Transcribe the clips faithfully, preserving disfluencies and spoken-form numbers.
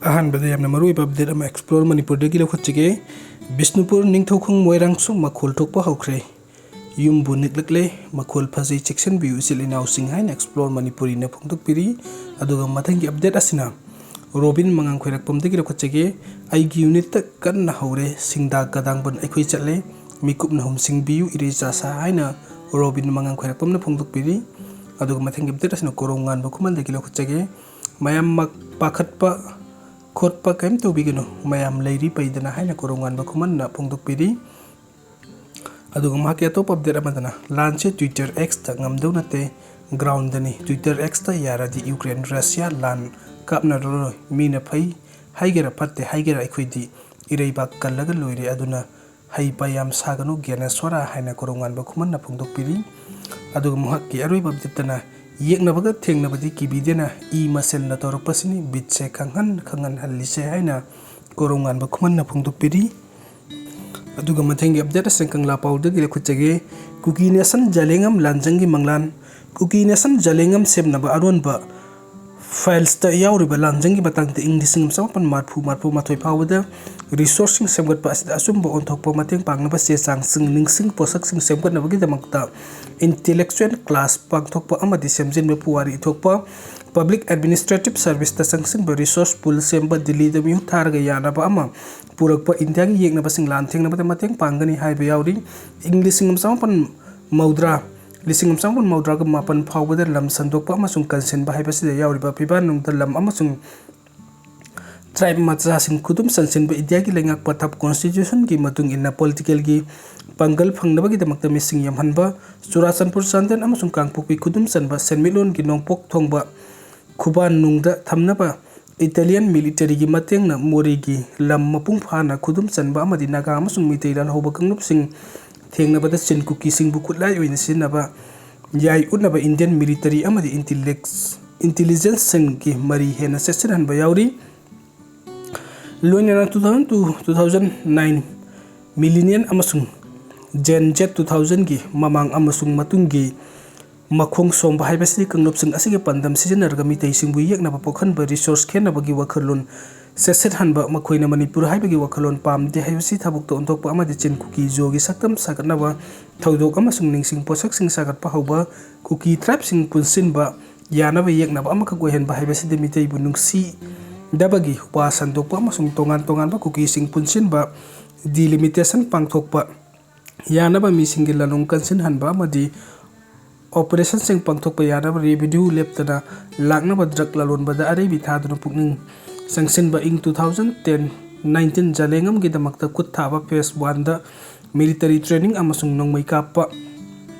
ꯑꯍꯥꯟꯕꯗ ꯌꯥꯝꯅ ꯃꯔꯨꯑꯣꯏꯕ ꯑꯞꯗꯦꯠ ꯑꯃ ꯑꯦꯛꯁꯄ꯭ꯂꯣꯔ ꯃꯅꯤꯄꯨꯔꯗꯒꯤ ꯂꯧꯈꯠꯆꯒꯦ꯫ ꯕꯤꯁꯅꯨꯄꯨꯔ ꯅꯤꯡꯊꯧꯈꯣꯡ ꯃꯣꯏꯔꯥꯡꯁꯨ ꯃꯈꯣꯜ ꯊꯣꯛꯄ ꯍꯧꯈ꯭ꯔꯦ꯫ ꯌꯨꯝꯕꯨ ꯅꯤꯛꯂꯛꯂꯦ, ꯃꯈꯣꯜ ꯐꯖꯩ ꯆꯦꯛꯁꯤꯟꯕꯤꯌꯨ ꯏꯆꯤꯜ ꯏꯅꯥꯎꯁꯤꯡ ꯍꯥꯏꯅ ꯑꯦꯛꯁꯄ꯭ꯂꯣꯔ ꯃꯅꯤꯄꯨꯔꯤꯅ ꯐꯣꯡꯗꯣꯛꯄꯤꯔꯤ꯫ ꯑꯗꯨꯒ ꯃꯊꯪꯒꯤ ꯑꯞꯗꯦꯠ ꯑꯁꯤꯅ ꯔꯣꯕꯤꯟ ꯃꯉꯥꯡ ꯈꯣꯏꯔꯥꯛꯄꯝꯗꯒꯤ ꯂꯧꯈꯠꯆꯒꯦ꯫ ꯑꯩꯒꯤ ꯌꯨꯅꯤꯠꯇ ꯀꯟꯅ ꯍꯧꯔꯦ, ꯁꯤꯡꯗꯥ ꯀꯗꯥꯡꯕꯟ ꯑꯩꯈꯣꯏ ꯆꯠꯂꯦ, ꯃꯤꯀꯨꯞꯅ ꯍꯨꯝꯁꯤꯡꯕꯤꯌꯨ ꯏꯔꯩꯆꯥ ꯁꯥ ꯍꯥꯏꯅ ꯔꯣꯕꯤꯟ ꯃꯉꯥꯡ ꯈꯣꯏꯔꯥꯛꯄꯝꯅ ꯐꯣꯡꯗꯣꯛꯄꯤꯔꯤ꯫ ꯑꯗꯨꯒ ꯃꯊꯪꯒꯤ ꯑꯞꯗꯦꯠ ꯑꯁꯤꯅ ꯀꯣꯔꯧꯉꯥꯟꯕ ꯈꯨꯃꯟꯗꯒꯤ ꯂꯧꯈꯠꯆꯒꯦ꯫ ꯃꯌꯥꯝ ꯃꯛ-, ꯄꯥꯈꯠꯄ ꯈꯣꯠꯄ ꯀꯔꯤꯝ ꯇꯧꯕꯤꯒꯅꯨ, ꯃꯌꯥꯝ ꯂꯩꯔꯤ ꯄꯩꯗꯅ ꯍꯥꯏꯅ ꯀꯣꯔꯧꯉꯥꯟꯕ ꯈꯨꯃꯟꯅ ꯐꯣꯡꯗꯣꯛꯄꯤꯔꯤ꯫ ꯑꯗꯨꯒ ꯃꯍꯥꯛꯀꯤ ꯑꯇꯣꯞꯄ ꯑꯞꯗꯦꯠ ꯑꯃꯗꯅ ꯂꯥꯟꯁꯦ Twitter X-ꯇ ꯉꯝꯗꯧ ꯅꯠꯇꯦ, ꯒ꯭ꯔꯥꯎꯟꯗꯅꯤ꯫ Twitter X-ꯇ ꯌꯥꯔꯗꯤ ꯌꯨꯀ꯭ꯔꯦꯟ ꯔꯁꯤꯌꯥ ꯂꯥꯟ ꯀꯥꯞꯅꯔꯔꯣꯏ꯫ ꯃꯤꯅ ꯐꯩ ꯍꯥꯏꯒꯦꯔꯥ ꯐꯠꯇꯦ ꯍꯥꯏꯒꯦꯔꯥ ꯑꯩꯈꯣꯏꯗꯤ ꯏꯔꯩꯕꯥꯛ ꯀꯜꯂꯒ ꯂꯣꯏꯔꯦ꯫ ꯑꯗꯨꯅ ꯍꯩꯄꯥ ꯌꯥꯝ ꯁꯥꯒꯅꯨ ꯒ꯭ꯌꯥꯅꯦꯁ꯭ꯋꯔꯥ ꯍꯥꯏꯅ ꯀꯣꯔꯧꯉꯥꯟꯕ ꯈꯨꯃꯟꯅ ꯐꯣꯡꯗꯣꯛꯄꯤꯔꯤ꯫ ꯑꯗꯨꯒ ꯃꯍꯥꯛꯀꯤ ꯑꯔꯣꯏꯕ ꯑꯞꯗꯦꯠꯇꯅ ꯌꯦꯛꯅꯕꯒ ꯊꯦꯡꯅꯕꯗꯤ ꯀꯤꯕꯤꯗꯦꯅ ꯏ ꯃꯁꯦꯜꯅ ꯇꯧꯔꯛꯄꯁꯤꯅꯤ, ꯕꯤꯠꯁꯦ ꯈꯪꯍꯟ ꯈꯪꯍꯟꯍꯜꯂꯤꯁꯦ ꯍꯥꯏꯅ ꯀꯣꯔꯧꯉꯥꯟꯕ ꯈꯨꯃꯟꯅ ꯐꯣꯡꯗꯣꯛꯄꯤꯔꯤ꯫ ꯑꯗꯨꯒ ꯃꯊꯪꯒꯤ ꯑꯞꯗꯦꯠ ꯑꯁꯤ ꯀꯪꯂꯥ ꯄꯥꯎꯗꯒꯤ ꯂꯧꯈꯠꯆꯒꯦ꯫ ꯀꯨꯀꯤ ꯅꯦꯁꯟ ꯖꯂꯦꯡꯉꯝ ꯂꯥꯟꯖꯪꯒꯤ ꯃꯪꯂꯥꯟ꯫ ꯀꯨꯀꯤ ꯅꯦꯁꯟ ꯖꯂꯦꯡꯉꯝ ꯁꯦꯝꯅꯕ ꯑꯔꯣꯟꯕ ꯐꯥꯏꯜꯁꯇ ꯌꯥꯎꯔꯤꯕ ꯂꯥꯟꯖꯪꯒꯤ ꯃꯇꯥꯡꯗ ꯏꯪ ꯂꯤꯁꯤꯡ ꯑꯃ ꯆꯃꯥꯄꯟ ꯃꯔꯤꯐꯨ ꯃꯔꯤꯐꯨ ꯃꯥꯊꯣꯏ ꯐꯥꯎꯕꯗ ꯔꯤꯁꯣꯔꯁꯁꯤꯡ ꯁꯦꯝꯒꯠꯄ ꯑꯁꯤꯗ ꯑꯆꯨꯝꯕ ꯑꯣꯟꯊꯣꯛꯄ ꯃꯇꯦꯡ ꯄꯥꯡꯅꯕ ꯆꯦ ꯆꯥꯡꯁꯤꯡ, ꯅꯤꯡꯁꯤꯡ ꯄꯣꯠꯁꯛꯁꯤꯡ ꯁꯦꯝꯒꯠꯅꯕꯒꯤꯗꯃꯛꯇ ꯏꯟꯇꯦꯂꯦꯛꯆꯨꯋꯦꯜ ꯀ꯭ꯂꯥꯁ ꯄꯥꯡꯊꯣꯛꯄ ꯑꯃꯗꯤ ꯁꯦꯝꯖꯤꯟꯕ ꯄꯨꯋꯥꯔꯤ ꯏꯊꯣꯛꯄ, ꯄꯕ꯭ꯂꯤꯛ ꯑꯦꯗꯃꯤꯅꯤꯁꯇ꯭ꯔꯦꯇꯤꯚ ꯁꯔꯚꯤꯁꯇ ꯆꯪꯁꯤꯟꯕ ꯔꯤꯁꯣꯔꯁ ꯄꯨꯜ ꯁꯦꯝꯕ, ꯗꯤꯜꯂꯤꯗ ꯃꯤꯍꯨꯠ ꯊꯥꯔꯒ ꯌꯥꯅꯕ ꯑꯃ ꯄꯨꯔꯛꯄ, ꯏꯟꯗꯤꯌꯥꯒꯤ ꯌꯦꯛꯅꯕꯁꯤꯡ ꯂꯥꯟ ꯊꯦꯡꯅꯕꯗ ꯃꯇꯦꯡ ꯄꯥꯡꯒꯅꯤ ꯍꯥꯏꯕ ꯌꯥꯎꯔꯤ꯫ ꯏꯪ ꯂꯤꯁꯤꯡ ꯑꯃ ꯆꯃꯥꯄꯟ ꯃꯧꯗ꯭ꯔꯥ, ꯂꯤꯁꯤꯡ ꯑꯃ ꯆꯃꯥꯄꯟ ꯃꯧꯗ꯭ꯔꯥꯒ ꯃꯥꯄꯟ ꯐꯥꯎꯕꯗ ꯂꯝ ꯁꯟꯗꯣꯛꯄ ꯑꯃꯁꯨꯡ ꯀꯟꯁꯤꯟꯕ ꯍꯥꯏꯕꯁꯤꯗ ꯌꯥꯎꯔꯤꯕ ꯐꯤꯕꯥꯟꯅꯨꯡꯗ ꯂꯝ ꯑꯃꯁꯨꯡ ꯇ꯭ꯔꯥꯏꯕ ꯃꯆꯥꯁꯤꯡ ꯈꯨꯗꯨꯝ ꯆꯟꯁꯤꯟꯕ, ꯏꯟꯗꯤꯌꯥꯒꯤ ꯂꯩꯉꯥꯛ ꯄꯊꯥꯞ ꯀꯣꯟꯁꯇꯤꯇ꯭ꯌꯨꯁꯟꯒꯤ ꯃꯇꯨꯡ ꯏꯟꯅ ꯄꯣꯂꯤꯇꯤꯀꯦꯜꯒꯤ ꯄꯥꯡꯒꯜ ꯐꯪꯅꯕꯒꯤꯗꯃꯛꯇ ꯃꯤꯁꯤꯡ ꯌꯥꯝꯍꯟꯕ, ꯆꯨꯔꯥꯆꯥꯟꯄꯨꯔ, ꯆꯥꯟꯗꯦꯜ ꯑꯃꯁꯨꯡ ꯀꯥꯡꯄꯣꯛꯄꯤ ꯈꯨꯗꯨꯝ ꯆꯟꯕ, ꯁꯦꯟꯃꯤꯠꯂꯣꯟꯒꯤ ꯅꯣꯡꯄꯣꯛ ꯊꯣꯡꯕ ꯈꯨꯕꯥꯟꯅꯨꯡꯗ ꯊꯝꯅꯕ ꯏꯇꯥꯂꯤꯌꯟ ꯃꯤꯂꯤꯇꯔꯤꯒꯤ ꯃꯇꯦꯡꯅ ꯃꯣꯔꯦꯒꯤ ꯂꯝ ꯃꯄꯨꯡ ꯐꯥꯅ ꯈꯨꯗꯨꯝ ꯆꯟꯕ ꯑꯃꯗꯤ ꯅꯥꯒꯥ ꯑꯃꯁꯨꯡ ꯃꯤꯇꯩ ꯂꯥꯜꯍꯧꯕ ꯀꯥꯡꯂꯨꯞꯁꯤꯡ ꯊꯦꯡꯅꯕꯗ ꯆꯤꯟ ꯀꯨꯀꯤꯁꯤꯡꯕꯨ ꯈꯨꯠꯂꯥꯏ ꯑꯣꯏꯅ ꯁꯤꯖꯤꯟꯅꯕ, ꯌꯥꯏ ꯎꯠꯅꯕ ꯏꯟꯗꯤꯌꯟ ꯃꯤꯂꯤꯇꯔꯤ ꯑꯃꯗꯤ ꯏꯟꯇꯤꯂꯦꯛꯁ-, ꯏꯟꯇꯤꯂꯤꯖꯦꯟꯁꯁꯤꯡꯒꯤ ꯃꯔꯤ ꯍꯦꯟꯅ ꯆꯦꯠꯁꯤꯟꯍꯟꯕ ꯌꯥꯎꯔꯤ꯫ ꯂꯣꯏꯅꯅ two thousand two, two thousand nine millennium ꯑꯃꯁꯨꯡ Gen Z two thousandꯒꯤ ꯃꯃꯥꯡ ꯑꯃꯁꯨꯡ ꯃꯇꯨꯡꯒꯤ ꯃꯈꯣꯡ ꯁꯣꯝꯕ ꯍꯥꯏꯕꯁꯤꯗꯤ ꯀꯥꯡꯂꯨꯞꯁꯤꯡ ꯑꯁꯤꯒꯤ ꯄꯥꯟꯗꯝ ꯁꯤꯖꯤꯟꯅꯔꯒ ꯃꯤꯇꯩꯁꯤꯡꯕꯨ ꯌꯦꯛꯅꯕ ꯄꯣꯛꯍꯟꯕ, ꯔꯤꯁꯣꯔꯁ ꯈꯦꯠꯅꯕꯒꯤ ꯋꯥꯈꯜꯂꯣꯟ ꯆꯦꯠꯁꯤꯠꯍꯟꯕ, ꯃꯈꯣꯏꯅ ꯃꯅꯤꯄꯨꯔ ꯍꯥꯏꯕꯒꯤ ꯋꯥꯈꯜꯂꯣꯟ ꯄꯥꯝꯗꯦ ꯍꯥꯏꯕꯁꯤ ꯊꯥꯕꯨꯛꯇ ꯑꯣꯟꯊꯣꯛꯄ ꯑꯃꯗꯤ ꯆꯤꯟ ꯀꯨꯀꯤ ꯖꯣꯒꯤ ꯁꯛꯇꯝ ꯁꯥꯒꯠꯅꯕ ꯊꯧꯗꯣꯛ ꯑꯃꯁꯨꯡ ꯅꯤꯡꯁꯤꯡ ꯄꯣꯠꯁꯛꯁꯤꯡ ꯁꯥꯒꯠꯄ ꯍꯧꯕ, ꯀꯨꯀꯤ ꯇ꯭ꯔꯥꯏꯕꯁꯤꯡ ꯄꯨꯟꯁꯤꯟꯕ ꯌꯥꯅꯕ ꯌꯦꯛꯅꯕ ꯑꯃꯈꯛ ꯑꯣꯏꯍꯟꯕ ꯍꯥꯏꯕꯁꯤꯗꯤ ꯃꯤꯇꯩꯕꯨ ꯅꯨꯡꯁꯤꯗꯕꯒꯤ ꯋꯥ ꯁꯟꯗꯣꯛꯄ ꯑꯃꯁꯨꯡ ꯇꯣꯉꯥꯟ ꯇꯣꯉꯥꯟꯕ ꯀꯨꯀꯤꯁꯤꯡ ꯄꯨꯟꯁꯤꯟꯕ, ꯗꯤꯂꯤꯃꯤꯇꯦꯁꯟ ꯄꯥꯡꯊꯣꯛꯄ ꯌꯥꯅꯕ ꯃꯤꯁꯤꯡꯒꯤ ꯂꯥꯂꯣꯡ ꯀꯟꯁꯤꯟꯍꯟꯕ ꯑꯃꯗꯤ ꯑꯣꯄꯔꯦꯁꯟꯁꯤꯡ ꯄꯥꯡꯊꯣꯛꯄ ꯌꯥꯅꯕ ꯔꯦꯚꯤꯅ꯭ꯌꯨ ꯂꯦꯞꯇꯅ ꯂꯥꯛꯅꯕ ꯗ꯭ꯔꯒ ꯂꯂꯣꯟꯕꯗ ꯑꯔꯩꯕꯤ ꯊꯥꯗꯨꯅ ꯄꯨꯛꯅꯤꯡ ꯆꯪꯁꯤꯟꯕ꯫ ꯏꯪ two thousand ten nineteen ꯖꯂꯦꯡꯉꯝꯒꯤꯗꯃꯛꯇ ꯈꯨꯠ ꯊꯥꯕ ꯐꯦꯁ ꯋꯥꯟꯗ ꯃꯤꯂꯤꯇꯔꯤ ꯇ꯭ꯔꯦꯅꯤꯡ ꯑꯃꯁꯨꯡ ꯅꯣꯡꯃꯩ ꯀꯥꯞꯄ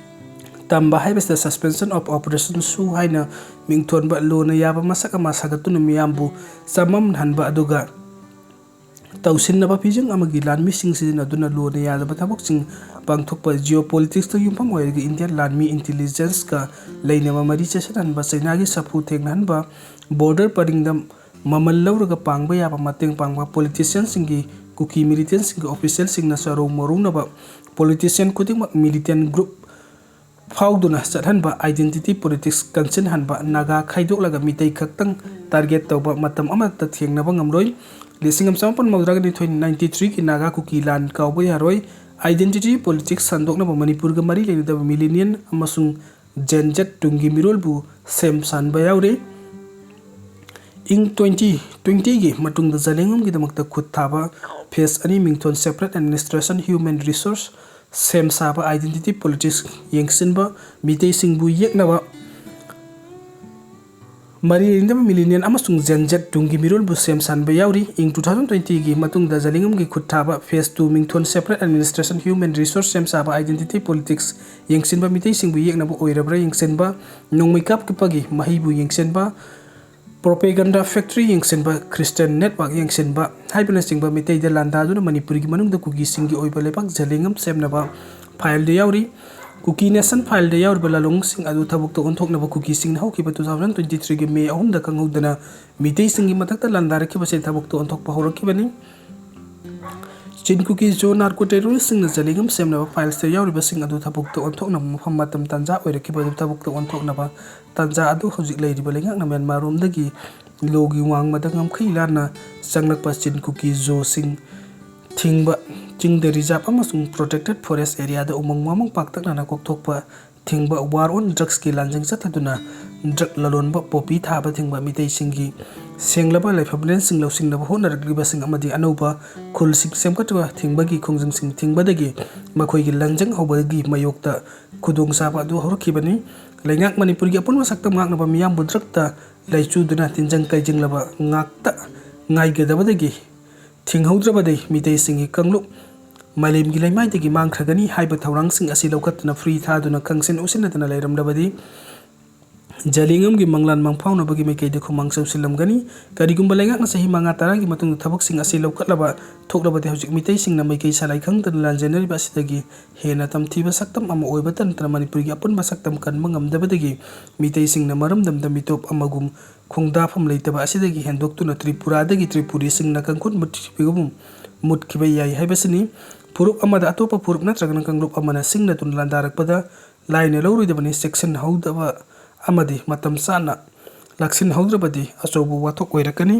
ꯇꯝꯕ ꯍꯥꯏꯕꯁꯤꯗ Suspension of Operation ꯁꯨ ꯍꯥꯏꯅ ꯃꯤꯡꯊꯣꯟꯕ ꯂꯣꯟꯅ ꯌꯥꯕ ꯃꯁꯛ ꯑꯃ ꯁꯥꯒꯠꯇꯨꯅ ꯃꯤꯌꯥꯝꯕꯨ ꯆꯃꯝꯅꯍꯟꯕ ꯑꯗꯨꯒ ꯇꯧꯁꯤꯟꯅꯕ ꯐꯤꯖꯪ ꯑꯃꯒꯤ ꯂꯥꯟꯃꯤꯁꯤꯡ ꯁꯤꯖꯤꯟꯅꯗꯨꯅ ꯂꯣꯟꯅ ꯌꯥꯗꯕ ꯊꯕꯛꯁꯤꯡ ꯄꯥꯡꯊꯣꯛꯄ꯫ Geopolitics ꯇ ꯌꯨꯝꯐꯝ ꯑꯣꯏꯔꯒ ꯏꯟꯗꯤꯌꯥꯟ ꯂꯥꯟꯃꯤ intelligence ꯀ ꯂꯩꯅꯕ ꯃꯔꯤ ꯆꯦꯠꯁꯤꯟꯍꯟꯕ, ꯆꯩꯅꯥꯒꯤ ꯁꯥꯐꯨ ꯊꯦꯡꯅꯍꯟꯕ, ꯕꯣꯔꯗꯔ ꯄꯔꯤꯡꯗ ꯃꯃꯜ ꯂꯧꯔꯒ ꯄꯥꯡꯕ ꯌꯥꯕ ꯃꯇꯦꯡ ꯄꯥꯡꯕ, ꯄꯣꯂꯤꯇꯤꯁꯤꯌꯟꯁꯤꯡꯒꯤ ꯀꯨꯀꯤ ꯃꯤꯂꯤꯇꯦꯟꯁꯤꯡꯒꯤ ꯑꯣꯐꯤꯁꯤꯌꯦꯜꯁꯤꯡꯅ ꯆꯔꯣꯡ ꯃꯔꯣꯡꯅꯕ, ꯄꯣꯂꯤꯇꯤꯁꯤꯌꯟ ꯈꯨꯗꯤꯡꯃꯛ ꯃꯤꯂꯤꯇꯦꯟ ꯒ꯭ꯔꯨꯞ ꯐꯥꯎꯗꯨꯅ ꯆꯠꯍꯟꯕ, identity politics ꯀꯟꯁꯤꯟꯍꯟꯕ, ꯅꯥꯒꯥ ꯈꯥꯏꯗꯣꯛꯂꯒ ꯃꯤꯇꯩ ꯈꯛꯇꯪ ꯇꯥꯔꯒꯦꯠ ꯇꯧꯕ, ꯃꯇꯝ ꯑꯃꯠꯇ ꯊꯦꯡꯅꯕ ꯉꯝꯂꯣꯏ꯫ ꯂꯤꯁꯤꯡ ꯑꯃ ꯆꯃꯥꯄꯟ ꯃꯧꯗ꯭ꯔꯥꯒ ꯅꯤꯊꯣꯏ ninety three ꯒꯤ ꯅꯥꯒꯥ ꯀꯨꯀꯤ ꯂꯥꯟ ꯀꯥꯎꯕ ꯌꯥꯔꯣꯏ꯫ Identity politics ꯁꯟꯗꯣꯛꯅꯕ ꯃꯅꯤꯄꯨꯔꯒ ꯃꯔꯤ ꯂꯩꯅꯗꯕ ꯃꯤꯂꯤꯅꯤꯌꯟ ꯑꯃꯁꯨꯡ ꯖꯦꯟ ꯖꯦꯠ ꯇꯨꯡꯒꯤ ꯃꯤꯔꯣꯜꯕꯨ ꯁꯦꯝ ꯁꯥꯟꯕ ꯌꯥꯎꯔꯤ꯫ ꯏꯪ twenty twenty ꯒꯤ ꯃꯇꯨꯡꯗ ꯖꯂꯦꯡꯉꯝꯒꯤꯗꯃꯛꯇ ꯈꯨꯠ ꯊꯥꯕ ꯐꯦꯁ ꯑꯅꯤ ꯃꯤꯡꯊꯣꯟ Separate Administration Human Resource ꯁꯦꯝ ꯁꯥꯕ, identity politics ꯌꯦꯡꯁꯤꯟꯕ, ꯃꯤꯇꯩꯁꯤꯡꯕꯨ ꯌꯦꯛꯅꯕ ꯃꯔꯤ ꯂꯩꯅꯗꯕ ꯃꯤꯂꯤꯅꯤꯌꯟ ꯑꯃꯁꯨꯡ ꯖꯦꯟ ꯖꯦꯠ ꯇꯨꯡꯒꯤ ꯃꯤꯔꯣꯜꯕꯨ ꯁꯦꯝ ꯁꯥꯟꯕ ꯌꯥꯎꯔꯤ꯫ ꯏꯪ two thousand twenty ꯒꯤ ꯃꯇꯨꯡꯗ ꯖꯂꯦꯡꯉꯝꯒꯤ ꯈꯨꯠ ꯊꯥꯕ ꯐꯦꯁ ꯇꯨ ꯃꯤꯡꯊꯣꯟ Separate Administration Human Resource ꯁꯦꯝ ꯁꯥꯕ, identity politics ꯌꯦꯡꯁꯤꯟꯕ, ꯃꯤꯇꯩꯁꯤꯡꯕꯨ ꯌꯦꯛꯅꯕ ꯑꯣꯏꯔꯕ꯭ꯔꯥ ꯌꯦꯡꯁꯤꯟꯕ, ꯅꯣꯡꯃꯩ ꯀꯥꯞꯄꯒꯤ ꯃꯍꯩꯕꯨ ꯌꯦꯡꯁꯤꯟꯕ, ꯄ꯭ꯔꯣꯄꯦꯒꯟꯗꯥ ꯐꯦꯛꯇꯔꯤ ꯌꯦꯡꯁꯤꯟꯕ, ꯈ꯭ꯔꯤꯁꯇꯤꯌꯟ ꯅꯦꯠꯋꯥꯛ ꯌꯦꯡꯁꯤꯟꯕ ꯍꯥꯏꯕꯅꯆꯤꯡꯕ ꯃꯤꯇꯩꯗ ꯂꯥꯟꯗꯥꯗꯨꯅ ꯃꯅꯤꯄꯨꯔꯒꯤ ꯃꯅꯨꯡꯗ ꯀꯨꯀꯤꯁꯤꯡꯒꯤ ꯑꯣꯏꯕ ꯂꯩꯕꯥꯛ ꯖꯂꯦꯡꯉꯝ ꯁꯦꯝꯅꯕ ꯐꯥꯏꯜꯗ ꯌꯥꯎꯔꯤ꯫ ꯀꯨꯀꯤ ꯅꯦꯁꯟ ꯐꯥꯏꯜꯗ ꯌꯥꯎꯔꯤꯕ ꯂꯥꯂꯣꯡꯁꯤꯡ ꯑꯗꯨ ꯊꯕꯛꯇ ꯑꯣꯟꯊꯣꯛꯅꯕ ꯀꯨꯀꯤꯁꯤꯡꯅ ꯍꯧꯈꯤꯕ two thousand twenty three ꯒꯤ ꯃꯦ ꯑꯍꯨꯝꯗ ꯈꯪꯍꯧꯗꯅ ꯃꯤꯇꯩꯁꯤꯡꯒꯤ ꯃꯊꯛꯇ ꯂꯥꯟꯗꯥꯔꯛꯈꯤꯕꯁꯦ ꯊꯕꯛꯇ ꯑꯣꯟꯊꯣꯛꯄ ꯍꯧꯔꯛꯈꯤꯕꯅꯤ꯫ ꯆꯤꯟ ꯀꯨꯀꯤ ꯖꯣ ꯅꯥꯔꯀꯣ ꯇꯦꯔꯣꯔꯤꯁꯁꯤꯡꯅ ꯖꯂꯤꯡ ꯑꯃ ꯁꯦꯝꯅꯕ ꯐꯥꯏꯜꯁꯇ ꯌꯥꯎꯔꯤꯕꯁꯤꯡ ꯑꯗꯨ ꯊꯕꯛꯇ ꯑꯣꯟꯊꯣꯛꯅꯕ ꯃꯐꯝ ꯃꯇꯝ ꯇꯥꯟꯖꯥ ꯑꯣꯏꯔꯛꯈꯤꯕ ꯑꯗꯨ ꯊꯕꯛꯇ ꯑꯣꯟꯊꯣꯛꯅꯕ ꯇꯥꯟꯖꯥ ꯑꯗꯨ ꯍꯧꯖꯤꯛ ꯂꯩꯔꯤꯕ ꯂꯩꯉꯥꯛꯅ ꯃ꯭ꯌꯥꯟꯃꯥꯔꯔꯣꯝꯗꯒꯤ ꯂꯣꯒꯤ ꯋꯥꯡꯃꯗ ꯉꯝꯈꯩ ꯂꯥꯟꯅ ꯆꯪꯂꯛꯄ ꯆꯤꯟ ꯀꯨꯀꯤ ꯖꯣꯁꯤꯡ ꯊꯤꯡꯕ, ꯆꯤꯡꯗ ꯔꯤꯖꯥꯔꯚ ꯑꯃꯁꯨꯡ ꯄ꯭ꯔꯣꯇꯦꯛꯇꯦꯗ ꯐꯣꯔꯦꯁ ꯑꯦꯔꯤꯌꯥꯗ ꯎꯃꯪ ꯋꯥꯃꯪ ꯄꯥꯛꯇꯛꯅꯅ ꯀꯣꯛꯊꯣꯛꯄ ꯊꯤꯡꯕ, ꯋꯥꯔ ꯑꯣꯟ ꯗ꯭ꯔꯛꯁꯀꯤ ꯂꯥꯟꯖꯦꯡ ꯆꯠꯊꯗꯨꯅ ꯗ꯭ꯔꯛ ꯂꯂꯣꯟꯕ, ꯄꯣꯄꯤ ꯊꯥꯕ ꯊꯤꯡꯕ, ꯃꯤꯇꯩꯁꯤꯡꯒꯤ ꯁꯦꯡꯂꯕ ꯂꯩꯐꯝꯂꯦꯟꯁꯤꯡ ꯂꯧꯁꯤꯟꯅꯕ ꯍꯣꯠꯅꯔꯛꯂꯤꯕꯁꯤꯡ ꯑꯃꯗꯤ ꯑꯅꯧꯕ ꯈꯨꯜꯁꯤꯡ ꯁꯦꯝꯒꯠꯄ ꯊꯤꯡꯕꯒꯤ ꯈꯣꯡꯖꯪꯁꯤꯡ ꯊꯤꯡꯕꯗꯒꯤ ꯃꯈꯣꯏꯒꯤ ꯂꯥꯟꯖꯦꯡ ꯍꯧꯕꯒꯤ ꯃꯥꯌꯣꯛꯇ ꯈꯨꯗꯣꯡꯆꯥꯕ ꯑꯗꯨ ꯍꯧꯔꯛꯈꯤꯕꯅꯤ꯫ ꯂꯩꯉꯥꯛ ꯃꯅꯤꯄꯨꯔꯒꯤ ꯑꯄꯨꯟꯕ ꯁꯛꯇꯝ ꯉꯥꯛꯅꯕ ꯃꯤꯌꯥꯝꯕꯨ ꯗ꯭ꯔꯛꯇ ꯂꯩꯆꯨꯗꯨꯅ ꯇꯤꯟꯖꯪ ꯀꯩꯖꯤꯡꯂꯕ ꯉꯥꯛꯇ ꯉꯥꯏꯒꯗꯕꯗꯒꯤ ꯊꯤꯡꯍꯧꯗ꯭ꯔꯕꯗꯤ ꯃꯤꯇꯩꯁꯤꯡꯒꯤ ꯀꯥꯡꯂꯨꯞ ꯃꯥꯂꯦꯝꯒꯤ ꯂꯩꯃꯥꯏꯗꯒꯤ ꯃꯥꯡꯈ꯭ꯔꯒꯅꯤ ꯍꯥꯏꯕ ꯊꯧꯔꯥꯡꯁꯤꯡ ꯑꯁꯤ ꯂꯧꯈꯠꯇꯨꯅ ꯐ꯭ꯔꯤ ꯊꯥꯗꯨꯅ ꯈꯪꯁꯤꯟ ꯎꯁꯤꯟꯅꯗꯅ ꯂꯩꯔꯝꯂꯕꯗꯤ ꯖꯂꯤꯡ ꯑꯃꯒꯤ ꯃꯪꯂꯥꯟ ꯃꯪꯐꯥꯎꯅꯕꯒꯤ ꯃꯥꯏꯀꯩꯗ ꯈꯨꯃꯥꯡ ꯆꯥꯎꯁꯤꯜꯂꯝꯒꯅꯤ꯫ ꯀꯔꯤꯒꯨꯝꯕ ꯂꯩꯉꯥꯛꯅ ꯆꯍꯤ ꯃꯉꯥ ꯇꯔꯥꯒꯤ ꯃꯇꯨꯡꯗ ꯊꯕꯛꯁꯤꯡ ꯑꯁꯤ ꯂꯧꯈꯠꯂꯕ ꯊꯣꯛꯂꯕꯗꯤ ꯍꯧꯖꯤꯛ ꯃꯤꯇꯩꯁꯤꯡꯅ ꯃꯥꯏꯀꯩ ꯁꯂꯥꯏ ꯈꯪꯗꯅ ꯂꯥꯟꯖꯦꯟꯅꯔꯤꯕ ꯑꯁꯤꯗꯒꯤ ꯍꯦꯟꯅ ꯇꯝꯊꯤꯕ ꯁꯛꯇꯝ ꯑꯃ ꯑꯣꯏꯕꯇ ꯅꯠꯇꯅ ꯃꯅꯤꯄꯨꯔꯒꯤ ꯑꯄꯨꯟꯕ ꯁꯛꯇꯝ ꯀꯟꯕ ꯉꯝꯗꯕꯗꯒꯤ ꯃꯤꯇꯩꯁꯤꯡꯅ ꯃꯔꯝꯗꯝꯗ ꯃꯤꯇꯣꯞ ꯑꯃꯒꯨꯝ ꯈꯣꯡꯗꯥꯐꯝ ꯂꯩꯇꯕ ꯑꯁꯤꯗꯒꯤ ꯍꯦꯟꯗꯣꯛꯇꯨꯅ ꯇ꯭ꯔꯤꯄꯨꯔꯥꯗꯒꯤ ꯇ꯭ꯔꯤꯄꯨꯔꯤꯁꯤꯡꯅ ꯀꯥꯡꯈꯨꯠ ꯃꯨꯠꯈꯤꯕꯒꯨꯝ ꯃꯨꯠꯈꯤꯕ ꯌꯥꯏ ꯍꯥꯏꯕꯁꯤꯅꯤ꯫ ꯐꯨꯔꯨꯞ ꯑꯃꯗ ꯑꯇꯣꯞꯄ ꯐꯨꯔꯨꯞ ꯅꯠꯇ꯭ꯔꯒꯅ ꯀꯥꯡꯂꯨꯞ ꯑꯃꯅ ꯁꯤꯡꯅꯗꯨꯅ ꯂꯥꯟꯗꯥꯔꯛꯄꯗ ꯂꯥꯏꯅ ꯂꯧꯔꯣꯏꯗꯕꯅꯤ꯫ ꯆꯦꯛꯁꯤꯟꯍꯧꯗꯕ ꯑꯃꯗꯤ ꯃꯇꯝ ꯆꯥꯅ ꯂꯥꯛꯁꯤꯟꯍꯧꯗ꯭ꯔꯕꯗꯤ ꯑꯆꯧꯕ ꯋꯥꯊꯣꯛ ꯑꯣꯏꯔꯛꯀꯅꯤ꯫